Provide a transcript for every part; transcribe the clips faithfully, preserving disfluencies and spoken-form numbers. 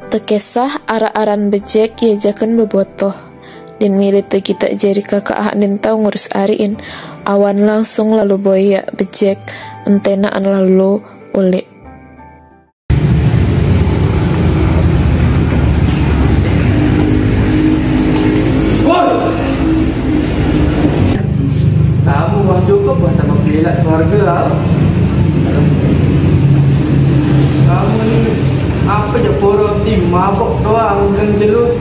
Teu kesah ara-aran bejek ieu jakeun bobotoh. Din milih teu kitu jari kakak ah din tau ngurus ariin. Awan langsung lalu boya bejek, entenaan lalu ulik. Kamu wah cukup wah tambah gila keluarga. Kamu ni apa je poro ti mabok doang dan jelu.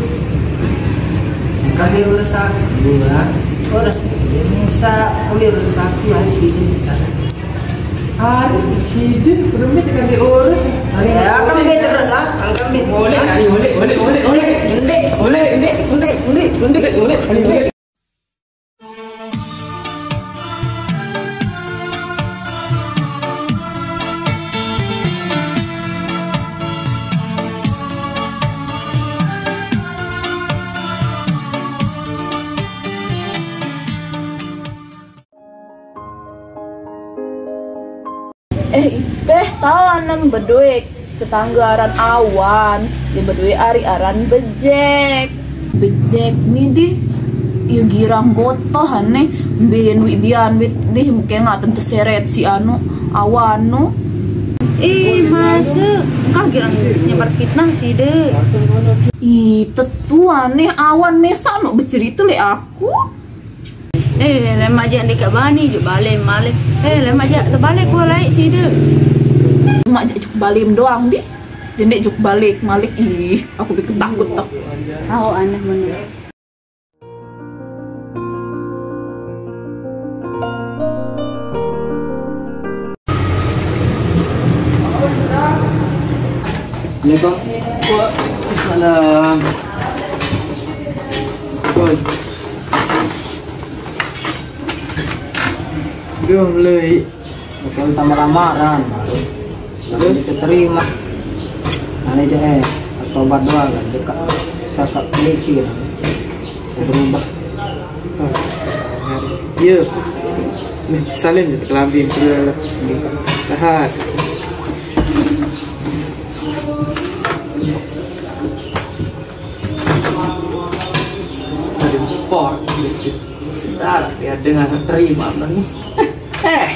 Kami urus aku kan. Urus ini sa kami urus aku aja sini. Hari sini rumit kan diurus. Ya kami terus ah, kami. Boleh hari boleh boleh boleh boleh. Ndek, ndek, ndek, ndek, ndek, ndek, ndek. Eh, ipeh tahu anan bedoe tetangga aran Awan, dia bedoe ari aran Bejek. Bejek ni dih, ieu girang botoh aneh, mbin wi bian wit dih mungkin nggak tentu seret si anu Awan nu. Ih, masa engkah girang nyebar fitnah sih deh. Ih, tetu aneh Awan mesa nu bercerita le aku. Eh, lemak jak dekat bani je balik malik. Eh, lemak jak terbalik gua laik sida. Mak jak juk balim doang dih. Jendek juk balik malik. Ih, aku bikin takut tau. Au aneh menurut. Assalamualaikum. Waalaikumsalam. Oi. Duh, mulai. Bukan tambah lamaran. Terus? Terus diterima. Aneh je eh, tobat doang kan, dekat sakak pelicin. Berubah. Iya. Nih, salin di kelambi sudah. Tahan. Ada impor. Bentar, biar dengar terima nih. Eh.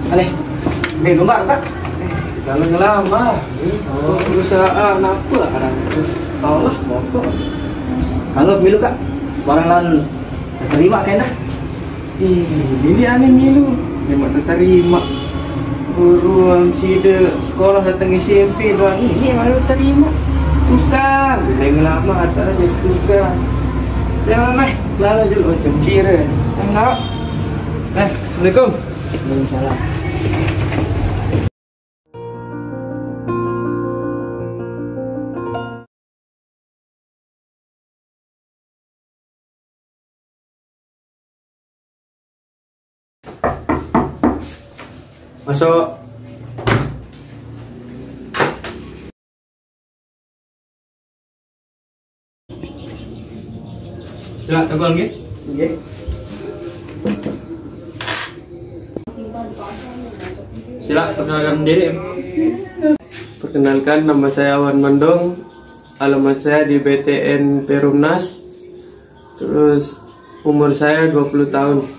Aleh, nih lumbar, Kak. Kalau ngelamar, oh, perusahaan apa orang terus salah mokok. Kalau milu, Kak, sebarang lan terima kena. Ih, ini aneh milu. Memang terterima. Buruan sida sekolah datang S M P doang ini malu terima. Tukang, bila ngelamar tak ada tukang. Jangan meh, lalu dulu macam kira. Enggak. Eh, Assalamualaikum. Waalaikumsalam. Masuk. Sila, tunggu nggih. Nggih. Sila, perkenalkan diri. Perkenalkan, nama saya Awan Mendong. Alamat saya di B T N Perumnas. Terus umur saya dua puluh tahun.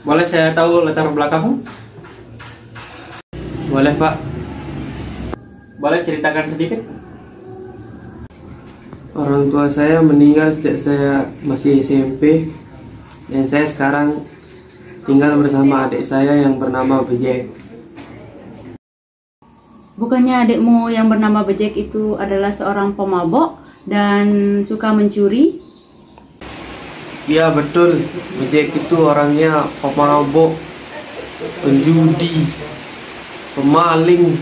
Boleh saya tahu latar belakangmu? Boleh, Pak. Boleh ceritakan sedikit? Orang tua saya meninggal sejak saya masih S M P, dan saya sekarang tinggal bersama adik saya yang bernama Bejek. Bukannya adikmu yang bernama Bejek itu adalah seorang pemabok dan suka mencuri? Iya, betul. Bejek itu orangnya pemabok, penjudi, pemaling.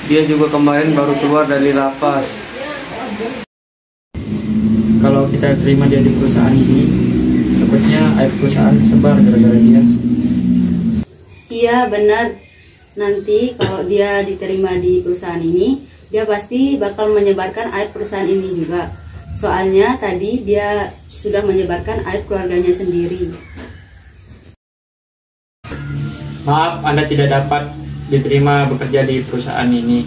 Dia juga kemarin baru keluar dari lapas. Kalau kita terima dia di perusahaan ini, takutnya aib perusahaan tersebar gara-gara dia. Iya, benar. Nanti kalau dia diterima di perusahaan ini, dia pasti bakal menyebarkan aib perusahaan ini juga. Soalnya tadi dia sudah menyebarkan aib keluarganya sendiri. Maaf, Anda tidak dapat diterima bekerja di perusahaan ini.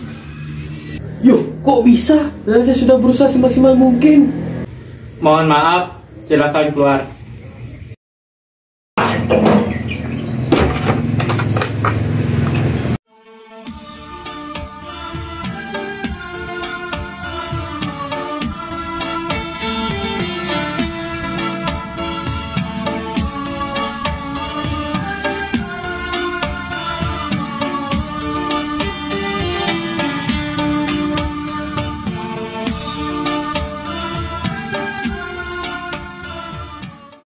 Yo, kok bisa? Padahal saya sudah berusaha semaksimal mungkin. Mohon maaf, silakan keluar.